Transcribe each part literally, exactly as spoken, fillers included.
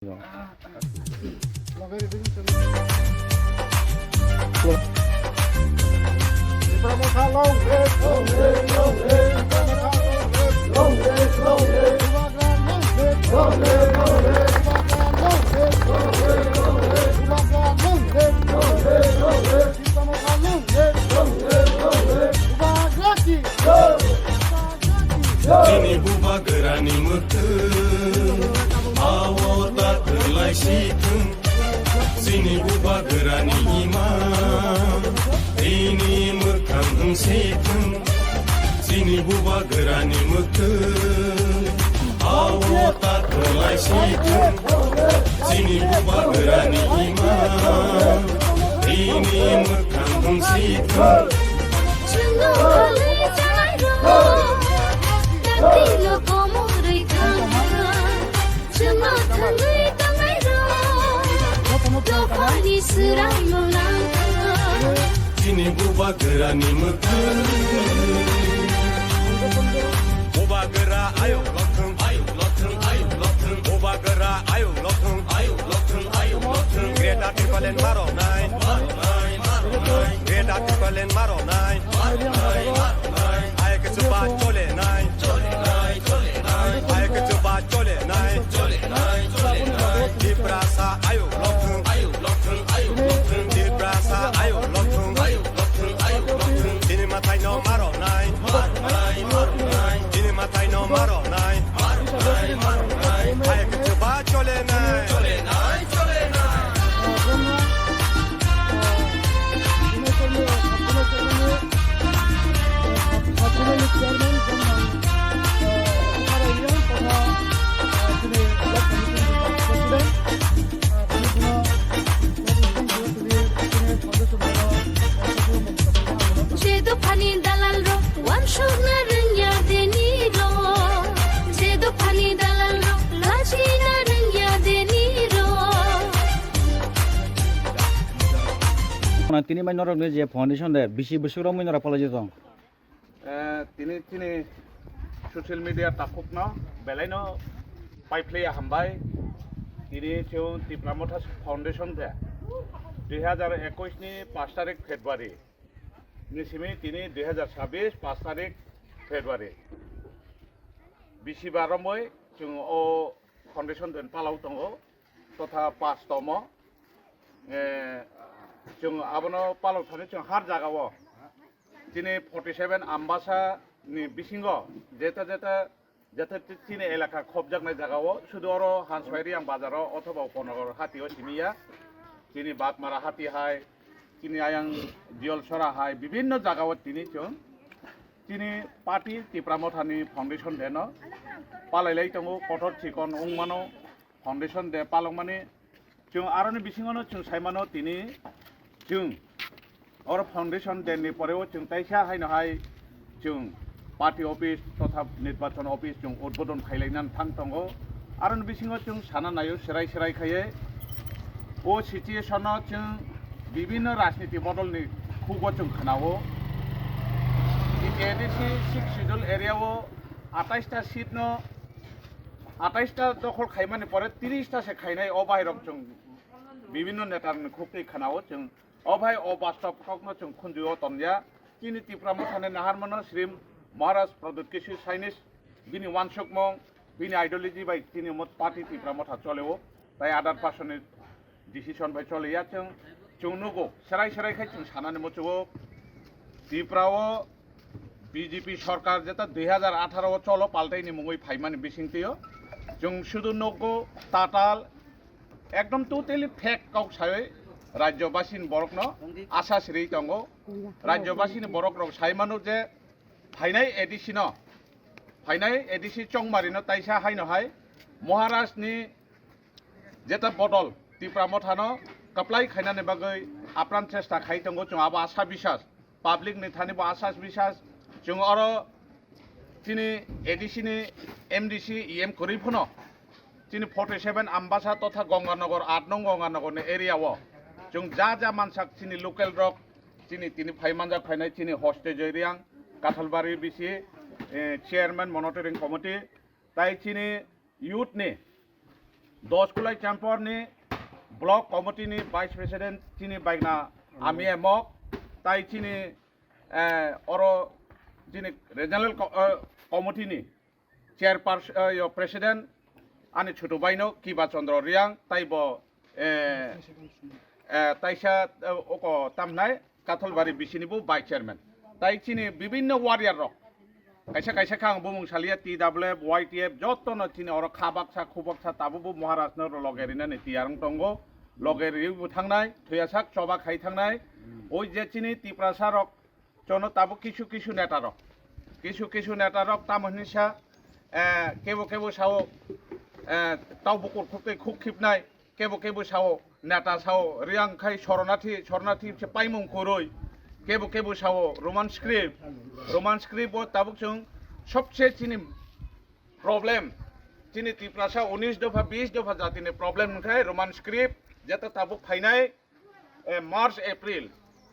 Chini bubagrani mwktwng, ao ta kwlai si thwng. Chini bubagrani ima, chini mwkhang wng si thwng. Chini bubagrani mwktwng, ao ta kwlai si thwng. Chini bubagrani ima, chini mwkhang wng si thwng. Chwngno khalwi chalairok, daktino komorwi thangkha. Chwngno thangwi tongnairok, dophani swraimung nangkha. Chini bubagrani mwktwng. Bubagra ayuk lokthwng, ayuk lokthwng, ayuk lokthwng. Bubagra ayuk lokthwng, ayuk lokthwng, ayuk lokthwng. Greater Tipraland maronai, maronai, maronai. Greater Tipraland maronai, maronai, maronai. Ayuk chuba cholenai, cholenai, cholenai. Ayuk chuba cholenai, cholenai, cholenai. Tiprasa ayuk lokthwng, ayuk lokthwng, ayuk lokthwng. Tiprasa ayuk lokthwng, ayuk lokthwng, ayuk lokthwng. Chini mwtaino maronai, maronai, maronai. Chini mwtaino maronai, maronai, maronai. Ayuk chuba cholenai, cholenai, cholenai. Je dophani dalalrok wansukna rwngya denirok, je dophani dalalrok lachina rwngya denirok. Tini mai norokni je foundation de bisi bwswk romwi norok palai tong. Eh, tini, tini social media takhukno belaino paiphlaiya hambai. Tini chwng Tipra Motha Foundation de dui hazar ekush ni pash tarik February ni simi tini dui hazar chabbish pash tarik February. Bisi ba romwi chwng o foundation den palao tongo. Totha pastomo, eh, chwng abono palok thani chwng har jagao chini forty seven Ambasa ni bisingo jeta jeta, jeta chini elaka khopjaknai jagao, sudu oro Hanswai Riang bazaro othoba Upanagar hatio simiya, chini Bagmara hati hai, chini ayang Diolsora hai, bibinno jagao tini chwng chini party Tipra Mothani foundation deno palailai tongo, kotor chikon wngmano. Foundation de palokmani chwng aroni bisingono chwng saimano tini chwng oro foundation de ni poreo chwng taisa haino hai chwng party office totha nirbachon office chwng udbodon khailainani thang tongo. Aroni bisingo chwng sana naio serai serai khaiye o situation no chwng bibinno rajniti bodol ni khugo chwng khnao. A D C six schedule area o atais ta seat no atais ta dokhol khaimani pore tiris ta se khainai, o bahai rok chwng bibinno neta ni khuk twi khanao chwng, o bahai o bastob kokno chwng khunju o tongya. Chini Tipra Mothani naharmano Shri Maharaj Pradyut Kishore Sainis, bini wansukmung, bini ideology bai chini mot-, party Tipra Motha choleo, tai other person ni decision bai choliya chwng, chwng nugo, serai serai khai chwng sanani muchugo. Tripura o B J P sorkar jeta dui hazar atharo o cholo paltai ni mungwi phaimani bisingtwi o chwng sudu nugo tatal ekdom totally fake kok sawi rajyobasi ni borok no asa siri tongo. Rajyobasi ni borok rok sai mano je phainai A D C no, phainai A D C Chongmari no taisa haino hai Maharaj ni jeta bodol Tipra Mothano kaplai khainani bagwi apran chesta khai tongo, chwng abo asa bisas, public ni thani bo asa bisas, chwng oro chini A D C ni M D C E M kwrwi phano chini forty seven Ambasa totha Gonganagar, aat nong Gonganagar ni area o chwng ja ja mansak chini local rok chini tini phai manjak phainai chini Hoste Joyriang, Kathalbari B C, eh, chairman monitoring committee, tai chini youth ni Dos Kulai Champor ni block committee ni vice president chini baigna Ami Emok, tai chini, eh, oro chini regional co-, eh, committee ni chairperson, eh, yo, president ani chutu baino Kiba Chandra Riang, tai bo, eh, eh, taisa, eh, oko tamnai Katholbari bisini bo vice chairman. Tai chini bibinno warrior rok. Kaisa kaisa kha ang bumung salia, T W F, Y T F, joto no chini oro kha baksa, khu baksa, tabuk bo Maharaj no loge rinani tiyar wng tongo. Loge riwi bo thangnai, thuya sak choba khai thangnai. Oi je chini Tiprasa rok, chono tabuk kisu kisu neta rok. Kisu kisu neta rok tamo hinwi sa, eh, kebo kebo sao, eh, tau bukur khuk tei khuk khipnai. Kebo kebo sao, neta sao, Riang khai Shoronathi, Shoronathi se paimung kwrwi. Kebo kebo sao, Roman script, Roman script bo tabuk chwng sobse chini problem. Chini Tiprasa unis dopha, bis dopha jatini problem wngkhai Roman script, jeta tabuk phainai, eh, March, April,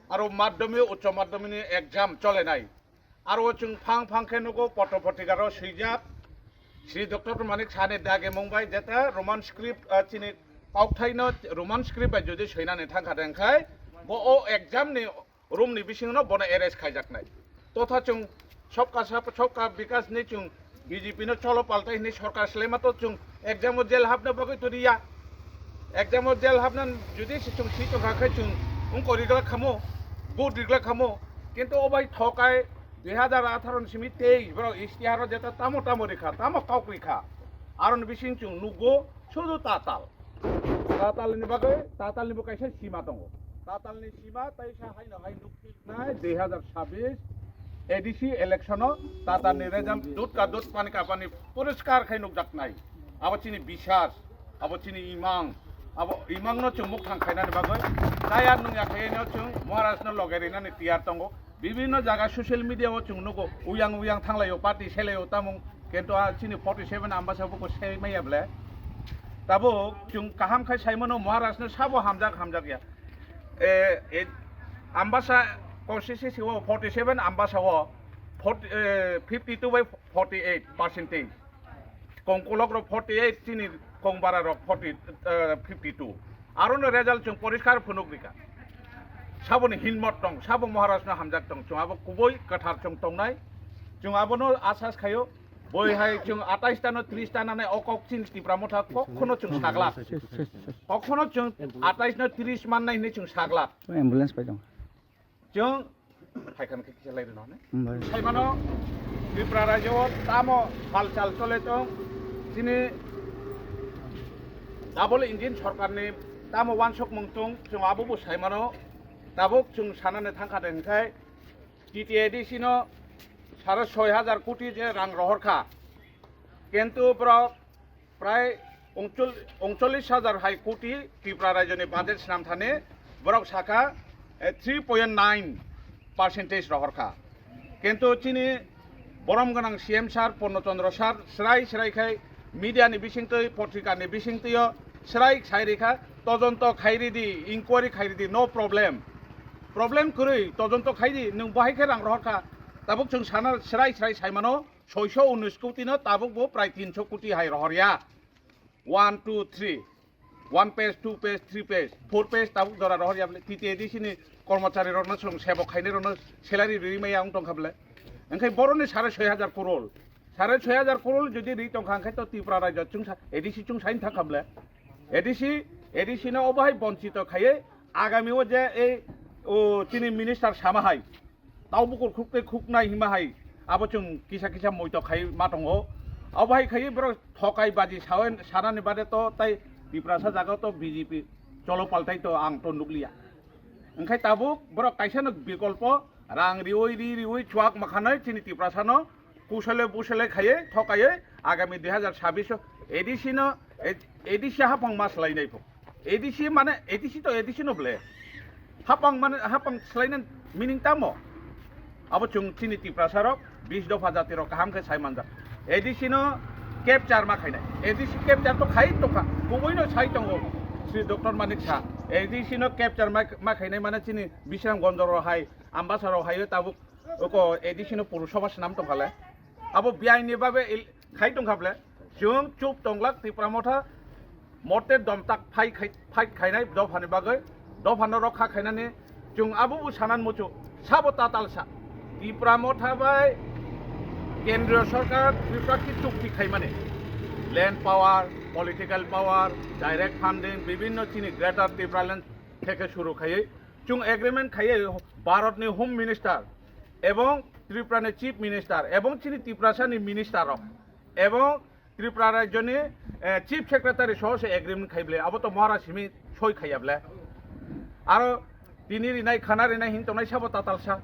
aro madhyamik, uccho madhyamik ni exam cholenai. Aro chwng phang phang khe nugo potro potrika ro swijak, Sri Doctor Manik Saha ni dagi mung bai jeta Roman script, ah, chini kauthai no Roman script bai jodi swinani thangkha de wngkhai bo o exam ni room ni bisingo no bono arrest khaijaknai. Totha chwng sobka sa-, sobka bikas ni chwng B J P no cholo paltai hinwi sorkar swlaima to chwng exam o jail hapna bagwi turiya. Exam o jail hapna jodi se chwng si tongkha khe chwng wngko rigla khamo, good rigla khamo. Kintu o bai thokai dui hajar atharo ni simi teis borok istihar o jeta tamo tamo rikha, tamo kok rikha. Aroni bising chwng nukgo sudu tatal. Tatal ni bagwi, tatal ni bo kaisa sima tongo. Tatal ni sima tai sa haino hai nuk Nai dui hajar sabis A D C election o tatal ni result dut ka dut pani ka pani poriskar khai nukjaknai. Abo chini bisas, abo chini imang, abo imang no chwng mukthang khainani bagwi tayar nungya khaino chwng Maharaj no loge rinani tiyar tongo. Bibinno jaga social media o chwng nugo, uyang uyang thanglaio, party selaio tamung, kintu a chini forty seven Ambasa buko sei maya ble. Tabuk chwng kaham khai saimano Maharaj no sabo hamjak hamjak ya. Eh, eh, Ambasa constituency o forty seven, Ambasa o forty, eh, fifty two by forty eight percentage. Kongkolok rok forty eight, chini kongbara rok forty, eh, fifty two. Aro no result chwng poriskar phunuk rika. Saboni hinmot tong, sabo Maharaj no hamjak tong, chwng abo kubui kwthar chwng tongnai. Chwng abono asas khayo, boi hai chwng atais ta no tris ta nanai o kok chini Tipra Motha kokhono chwng saglak. Kokhono chwng atais no tris mannai hinwi chwng saglak. Ambulance pai tong. Chwng hai khan khe kisa lai rwno hwnwi. Saimano Tripura rajyo o tamo halchal chole tong, chini double engine sorkarni tamo wansukmung tong, chwng abo bo saimano. Tabuk chwng sanani thangkha de hwnkhai T T A D C no sare soi hajar koti je rang rohor kha, kintu borok prai ungchol-, ungchollis hajar hai koti Tripura rajyoni budget swnam thani borok sakha, eh, three point nine percentage rohor kha. Kintu chini borom gwnang C M sir, Purno Chandra sir, srai srai khai media ni bisingtwi, potrika ni bisingtwi o srai sai rikha, todonto khai ridi, inquiry khai ridi, no problem. Problem kwrwi, todonto khai di, nwng bahai khe rang rohor kha. Tabuk chwng sana srai srai saimano, soiso unis koti no tabuk bo prai tinso koti hai rohor ya. One, two, three. One page, two page, three page, four page tabuk jora rohor ya bole. T T A D C ni kormochari rokno chwng sebok khainai rokno salary ri maya wng tong kha bole. Wngkhe boroni sare soi hajar koror. Sare soi hajar koror jodi ri tong kha, wngkhe to Tripura rajyo chwng sa-, A D C chwng sain thang kha bole. A D C, A D C no obo hai bonchito khaiwi agami o je ei, o, chini minister sama hai. Tau bukur khuk tei khuk nai hima hai, abo chwng kisa kisa moito khai ma tongo. Abo hai khai borok thokai baji sawen sanani bade to tai Tiprasa jaga to B J P cholo paltai to ang to nukliya. Wngkhai tabuk borok kaisa no bikolpo rang riwi ri riwi chuak makhanai chini Tiprasa no kusale busale khaiye thokaye agami dui hajar sabbish o A D C no, A D C hapang ma swlainai pho. A D C mane, A D C to A D C no ble. Hapang mane, hapang swlaina meaning tamo? Abo chwng chini Tiprasa rok, bis dopha jati rok kaham khe sai manjak. A D C no capture ma khainai. A D C capture to khai tongkha. Kubui no sai tongo. Sri Doctor Manik Saha. A D C no capture ma, ma khainai mane chini Bisramganj rok hai, Ambasa rok hai tabuk oko A D C no Purusabha swnam tongkha le. Abo biaini babe il-, khai tongkha ble. Chwng chup tonglak Tipra Motha morte domtak phai khai-, fight khainai dophani bagwi, dophano rokha khainani chwng abo bo sanan muchuk sabo tatalsa. Tipra Motha bai Kendriya Sorkar Tripura ki chukti khaimani, land power, political power, direct funding, bibhinno chini Greater Tipraland theke suru khaiwi chwng agreement khaiwi Bharatni Home Minister ebong Tripurani Chief Minister ebong chini Tiprasani minister rok ebong Tripura rajyoni, eh, Chief Secretary soho se agreement khai ble, abo to Maharaj simi soi khaiya ble. Aro tini rinai khana rinai hin tongnai sabo tatalsa.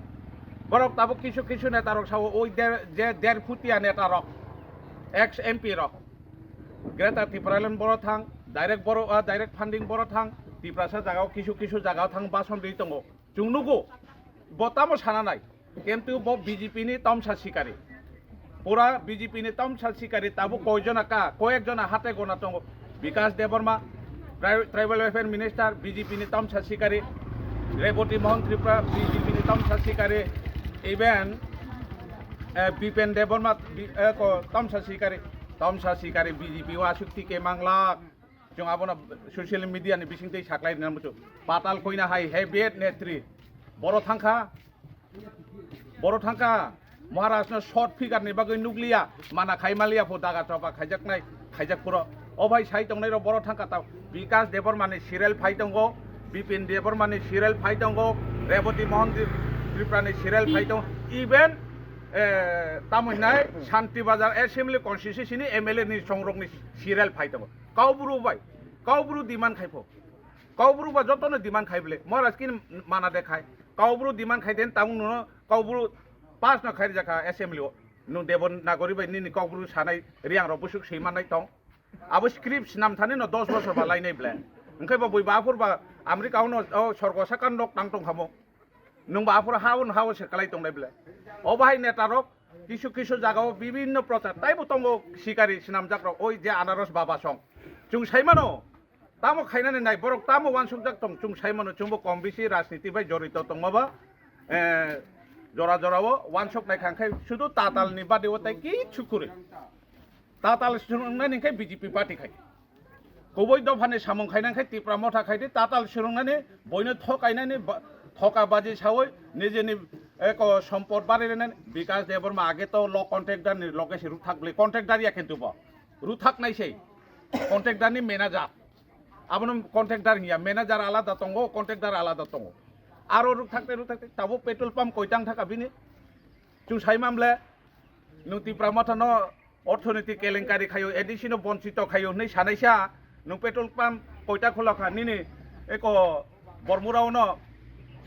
Borok tabuk kisu kisu neta rok sao oi der, je der phutia neta rok, ex M P rok. Greater Tipraland boro thang, direct boro, ah, direct funding boro thang, Tiprasa jagao kisu kisu jagao thang bason ri tongo. Chwng nugo, bo tamo sana nai, kintu bo B J P ni tamsa sikari. Pura B J P ni tamsa sikari, tabuk koi jona ka, koyek jona hate gona tongo. Bikash Debbarma, Tri-, Tribal Welfare Minister, B J P ni tamsa sikari. Rebati Mohan Tripura, B J P ni tamsa sikari. Even, eh, Bipen Debbarma, bi-, eh, ko, tamsa sikari. Tamsa sikari B J P o asuk tike manglak. Chwng abono social media ni bisingtwi saklai rina muchung. Patal koina hai, he bed netri. Boro thangkha. Boro thangkha. Maharaj no short figure ni bagwi nukliya. Mana khai maliya pho daga choba khaijaknai, khaijak puro. O bhai sai tongnai ro boro thangkha ta. Bikash Debbarma ni serial phai tongo. Bipin Debbarma ni serial phai tongo. Rebati Mohan Tripura ni serial phai tongo. Even, eh, tamo hinai Shanti Bazar Assembly Constituency ni M L A ni songrok ni serial phai tongo. Kaubru bai, kaubru demand khai pho. Kaubru ba jotono demand khai bole. Maharaj kin mana de khai. Kaubru demand khai den tamung no kaubru pass no khai jakha assembly o. Nung Devanagari bai nini kaubru sanai riang rok busuk sui manai tong. Abo script sinam thani no dos bosor ba lainai ble. Hwnkhe bo bui ba aphur ba America uno o sorgo saka nok tang tong khamo. Nung ba aphuru ha-o, ha-o se kalai tongnai bele. O bahai neta rok kisu kisu jaga o bibinno prochar taibo tongo sikari swnamjak rok oi je anaros baba song. Chwng sai mano tamo khainani nai borok tamo wansukjak tong chwng sai mano chwngbo kom bisi rajniti bai jorito tongma ba, eh, jora jora o wansuk nai khang khai sudu tatal ni bade o tai kichu kwrwi. Tatal swrwngnani khe B J P party khai. Kubui dophani samung khainang khe Tipra Motha khai di, tatal swrwngnani, boino thokainani, ba-, thoka baji saui nijeni eko sompot bari rwnani. Bikash Debbarma age to lo contractor ni loge se ruthak bli, contractor ya kintu bo. Ruthak nai sei. Contractor ni manager. Abono contractor hiya, manager alada tongo, contractor alada tongo. Aro ruthak te ruthak te, tabo petrol pump koitang thaka bini. Chwng sai mamle, nung Tipra Motha no orthonoiti kelenkari khaio, A D C no bonchito khaio hwnwi sanaisa, nung petrol pump koita khulokha nini eko Bormurao no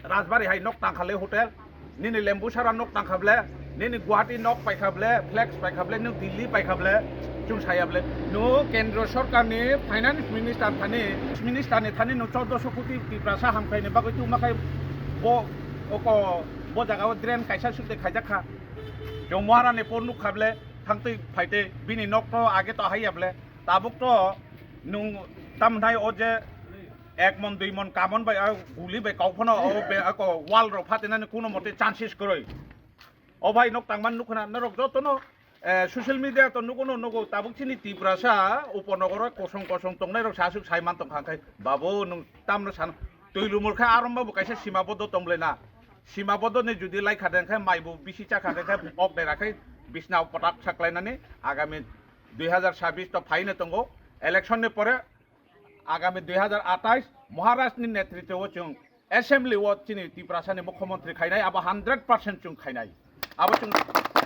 Rajbari hai nok tangkha le hotel, nini Lembusara nok tangkha ble, nini Guwahati nok paikha ble, flex paikha ble, nung Delhi paikha ble, chwng saya ble. Nung Kendra Sorkar ni Finance Minister thani, Minister ni thani nung chordoso koti Tiprasa hamkrai ni bagwi tuma khai bo oko bo jaga o drain kaisa sukte khaijak kha. Chwng Maharani por nuk kha ble, thangtwi phaitwi bini nok to age to haiya ble, tabuk to nung tamnai o je ek mon dui mon kamon bai a guli bai kau phano o be ako wall rok phatinani kuno mote chances kwrwi. O bai nok tangman nuk khna norok jotono, eh, social media to nugo no nugo tabuk chini Tiprasa Upanagar o kosong kosong tongnai rok sasuk sai man tong kha khai babu nung tamno san twi lumur kha arom babu kaisa sima bodo tong ble na. Sima bodo ni judi lai kha den khai mai bo bisi cha kha den khai ok dera khai bisna patak saklainani agami dui hazar sabbish to phaino tongo. Election ni pore agami dui hazar atais Maharaj ni netritwo o chwng assembly o chini Tiprasa ni mukhyamantri khainai abo hundred percent chwng khainai. Abo chwng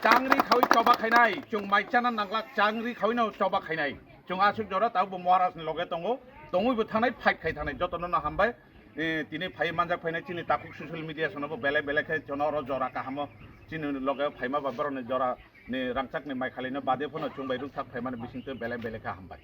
changri khawi choba khainai, chwng mai chana nanglak changri khawi no choba khainai. Chwng aswk jora tabuk bo Maharaj ni loge tongo, tongwi bo thangnai fight khai thangnai jotono no hambai. Eh, tini phai manjak phainai chini takhuk social media sono bo belai belai khe jono oro jora kahamo chini loge phaima ba borok ni jora ni rangchak ni mai khali no bade phano chwng bai rukthak phaimani bisingtwi belai belai khe hambai.